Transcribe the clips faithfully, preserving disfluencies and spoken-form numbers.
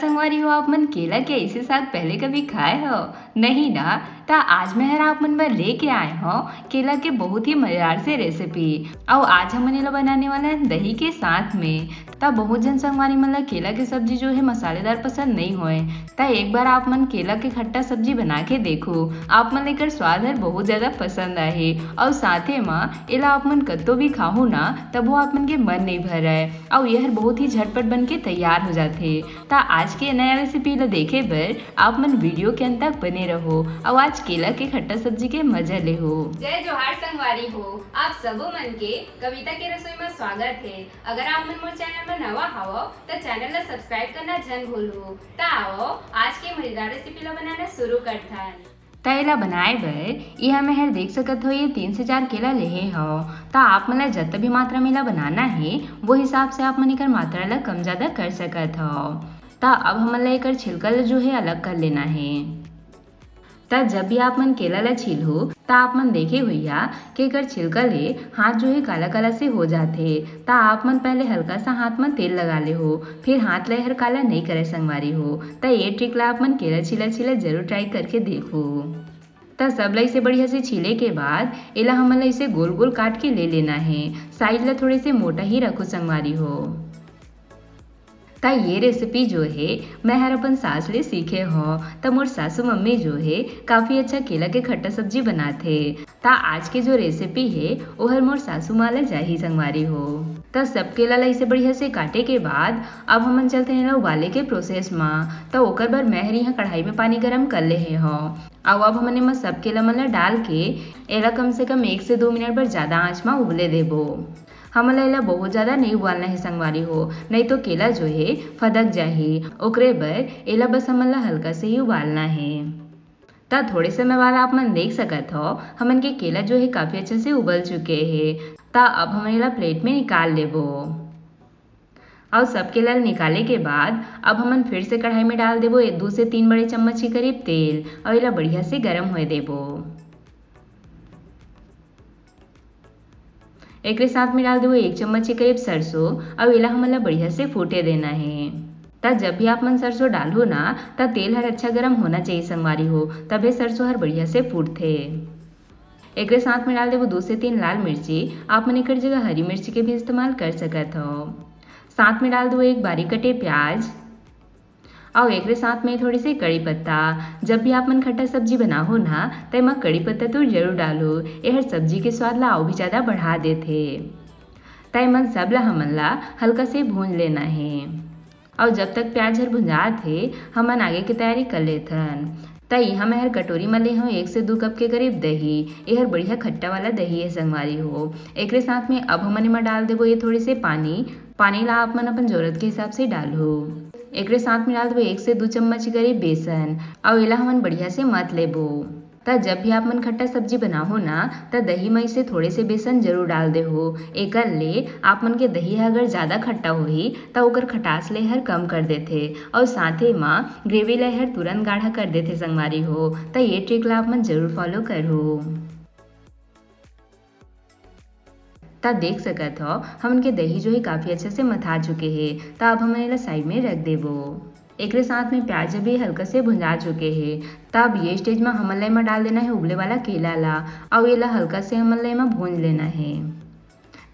संगवारी हो, आप मन केला के ऐसे साग पहले कभी खाए हो? नहीं ना? त आज मैं हर आप मन बर लेके आए हव केला के बहुत ही मजेदार से रेसिपी। अउ आज हमन एला बनाने वाला हन दही के साथ में। त बहुत झन संगवारी मन ला केला के सब्जी जो है मसालेदार पसंद नहीं होए, त एक बार आप मन केला के खट्टा सब्जी बना के देखो, आप मन ला एकर स्वाद हर बहुत ज्यादा पसंद आही। अउ साथे म एला आप मन कत्तो भी खाहू ना, तभो आप मन के मन नहीं भरय। अउ ये हर बहुत ही झटपट बन के तैयार हो जाथे। त आज के नया रेसिपी ला देखे बर आप मन वीडियो के अंत तक बने रहो, अउ आज केला के खट्टा सब्जी के मजा लेहो। जय जोहार संगवारी हो, आप सबो मन के कविता के रसोई में स्वागत है। अगर आप मन मोर चैनल में नवा हवो, त चैनल ला सब्सक्राइब करना झन भूलहू। त आओ, आज के मजेदार रेसिपी ला बनाना शुरू करथन। त एला बनाए बर इहाँ मैं हर देख सकत हो, ये तीन से चार केला लेहे हव। त आप मन ला जतका भी मात्रा में एला बनाना हे, वो हिसाब से आप मन एकर मात्रा ला कम ज्यादा कर सकत हव। त अब हमन ला एकर छिलका ला जो है अलग कर लेना हे। त जब भी आप मन केला ला छीलहू, त आप मन देखे होइहा कि एकर छिलका ले हाथ जो है काला काला से हो जाथे। त आप मन पहले हल्का सा हाथ म तेल लगा लेहू, फिर हाथ ला हर काला नहीं करे संगवारी हो। त ये ट्रिक ला आप मन केला छीला छीला जरूर ट्राई करके देखो। त सब ला इसे बढ़िया से छीले के बाद एला हमन ला इसे गोल गोल काट के ले लेना हे। साइज ला थोड़े से मोटा ही रखो संगवारी हो। त ये रेसिपी जो है मैं हर अपन सास ले सीखे हव। त मोर सासू मम्मी जो है काफी अच्छा केला के खट्टा सब्जी बनाथे। त आज के जो रेसिपी है ओहर मोर सासू माँ ला जाही संगवारी हो। त सब केला ला इसे बढ़िया से काटे के बाद अब हमन चलते हैं एला उबाले के प्रोसेस मा। त ओकर बर मैं हर यहाँ कढ़ाई में पानी गरम कर लेहे हव। अउ अब हमन एमा सब केला मन ला डाल के एला कम से कम एक से दो मिनट बर ज्यादा आंच मा उबले देबो। हमन ला एला बहुत ज्यादा नहीं उबालना है संगवारी हो, नहीं तो केला जो है फदक जाही। ओकरे बर एला बस हमन ला हल्का से ही उबालना है। त थोड़े समय बाद आप मन देख सकत हो हमन के केला जो है काफी अच्छा से उबल चुके है। त अब हमन एला प्लेट में निकाल लेबो। अउ सब केला ल निकाले के बाद अब हमन फिर से कढ़ाई में डाल देबो ए दू से तीन बड़े चम्मच के करीब तेल, अउ एला बढ़िया से गरम होए देबो। एकरे साथ में डाल देबो एक चम्मच के करीब सरसों, अउ एला हमन ला बढ़िया से फूटे देना हे। त जब भी आप मन सरसों डालहू ना, त तेल हर अच्छा गरम होना चाहिए संगवारी हो, तभे सरसों हर बढ़िया से फूटथे। एकरे साथ में डाल देबो दू से तीन लाल मिर्ची, आप मन एकर जगह हरी मिर्ची के भी इस्तेमाल कर सकत हो। साथ में डाल देबो एक बारीक कटे प्याज, अउ एकरे साथ में थोड़ी से कड़ी पत्ता। जब भी आप मन खट्टा सब्जी बनाहो ना, त एमा कड़ी पत्ता तो जरूर डालो, एहर सब्जी के स्वाद ला अउ भी ज्यादा बढ़ा देथे। त एमन सब ला हमन ला हल्का से भूंज लेना हे। अउ जब तक प्याज हर भुंजात हे, हमन आगे के तैयारी कर लेथन। त इहाँ मैं हर कटोरी म ले हव एक से दू कप के करीब दही। एहर बढ़िया खट्टा वाला दही हे संगवारी हो। एकरे साथ में अब हमन एमा डाल देबो ये थोड़े से पानी। पानी ला आप मन अपन जरूरत के हिसाब से डालहू। एकरे साथ में डाल देबो एक से दू चम्मच के करीब बेसन, अउ एला हमन बढ़िया से मत लेबो। त जब भी आप मन खट्टा सब्जी बनाहो ना, त दही म इसे थोड़े से बेसन जरूर डाल देहो। एकर ले आप मन के दही ह अगर ज्यादा खट्टा होही, त ओकर खटास ले हर कम कर देथे, अउ साथे म ग्रेवी ले हर तुरंत गाढ़ा कर देथे संगवारी हो। त ये ट्रिक ला आप मन जरूर फॉलो करहू। त देख सकत हो, हमन के दही जो है काफी अच्छा से मथा चुके हे। त अब हमन एला साइड में रख देबो। एकरे साथ में प्याज भी हल्का से भुंजा चुके हे। त अब ये स्टेज में हमन ला एमा डाल देना है उबले वाला केला ला, अउ एला हल्का से हमन ला एमा भूंज लेना है।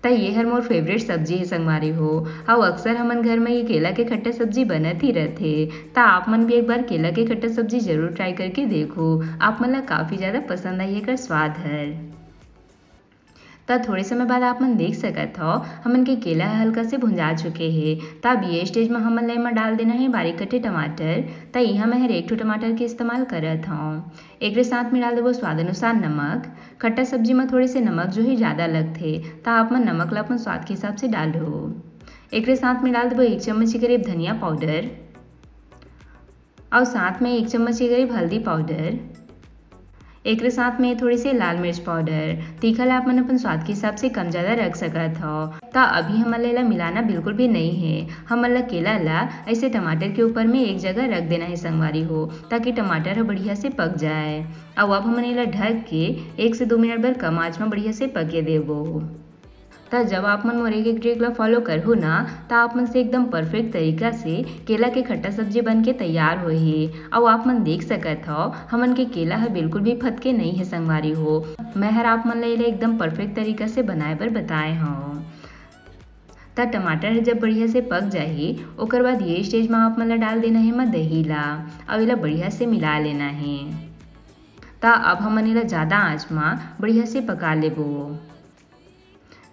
त ये हर मोर फेवरेट सब्जी है संगवारी हो, अउ अक्सर हमन घर में ये केला के खट्टा सब्जी बनत ही रहथे। त आप मन भी एक बार केला के खट्टा सब्जी जरूर ट्राई करके देखो, आप मन ला काफी ज्यादा पसंद आई एकर स्वाद हर। त थोड़े समय बाद आप मन देख सकत हो, हमन के केला ह हल्का से भुंजा चुके हे। त अब ये स्टेज म हमन ला एमा डाल देना हे बारीक कटे टमाटर। त इहाँ मैं हर एक ठो टमाटर के इस्तेमाल करत हव। एकरे साथ में डाल देबो स्वाद अनुसार नमक। खट्टा सब्जी म थोड़े से नमक जो है ज्यादा लगथे, त आप मन नमक ला अपन स्वाद के हिसाब से डालो। एकरे साथ में डाल देबो एक चम्मच के करीब धनिया पाउडर। अउ साथ में एक चम्मच के करीब हल्दी पाउडर, एकरे साथ में थोड़ी सी लाल मिर्च पाउडर। तीखा ला आप मन अपन स्वाद के हिसाब से कम ज्यादा रख सकत हव। त अभी हमन ला एला मिलाना बिल्कुल भी नहीं है। हमन ला केला ला ऐसे टमाटर के ऊपर में एक जगह रख देना है संगवारी हो, ताकि टमाटर ह बढ़िया से पक जाए। अउ अब हमन एला ढक के एक से दो मिनट बर कम आंच में बढ़िया से पके देबो। त जब आप मन मोर एक एक ट्रिक ला फॉलो करहू ना, त आप मन से एकदम परफेक्ट तरीका से केला के खट्टा सब्जी बन के तैयार होही। अउ आप मन देख सकत हव, हमन के केला ह बिल्कुल भी फतके नइ हे संगवारी हो। मैं हर आप मन ला एला एकदम परफेक्ट तरीका से बनाए बर बताए हव। त टमाटर ह जब बढ़िया से पक जाही, ओकर बाद ये स्टेज म आप मन ला डाल देना हे एमा दही ला, अउ एला बढ़िया से मिला लेना हे। त अब हमन एला जादा आंच म बढ़िया से पका लेबो।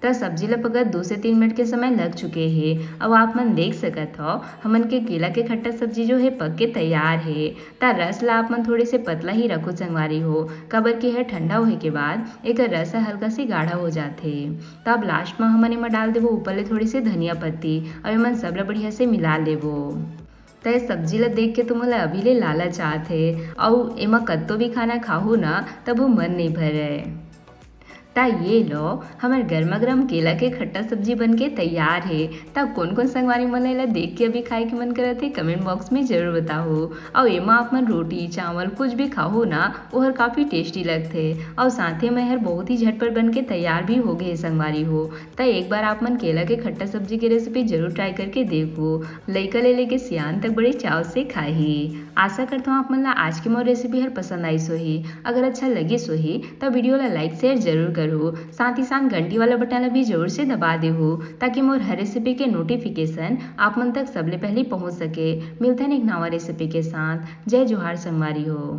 त सब्जी ला पकत दो से तीन मिनट के समय लग चुके हे। अब आप मन देख सकत हव, हमन के केला के खट्टा सब्जी जो हे पक के तैयार हे। त रस ला आप मन थोड़े से पतला ही रखो संगवारी हो, काबर कि एहर ठंडा होए के बाद एकर रस ह हल्का से गाढ़ा हो जाथे। त अब लास्ट म हमन एमा डाल देबो ऊपर ले थोड़ी से धनिया पत्ती, अउ एमन सब ला बढ़िया से मिला लेबो। त ए सब्जी ला देख के तो मोला अभी ले लालच आत हे, अउ एमा कत्तो भी खाना खाहू ना, तभो मन नइ भरय। त ये लो, हमर गरमा गरम केला के खट्टा सब्जी बन के तैयार हे। त कोन कोन संगवारी मन ला एला देख के अभी खाए के मन करत हे, कमेंट बॉक्स में जरूर बताहू। अउ एमा आप मन रोटी, चावल कुछ भी खाहू ना, ओहर काफी टेस्टी लगथे। अउ साथे में हर बहुत ही झटपट बन के तैयार भी हो गे हे संगवारी हो। त एक बार आप मन केला के खट्टा सब्जी के रेसिपी जरूर ट्राई करके देखहू। लइका ले लेके सियान तक बड़े चाव से खाही। आशा करत हूँ आप मन ला आज के मोर रेसिपी हर पसंद आइस होही। अगर अच्छा लगिस होही, त वीडियो ला लाइक शेयर जरूर करहू। साथ ही साथ घंटी वाला बटन ला भी जोर से दबा देहू, ताकि मोर हर रेसिपी के नोटिफिकेशन आप मन तक सबले पहले पहुँच सके। मिलथन एक नवा रेसिपी के साथ। जय जोहार संगवारी हो।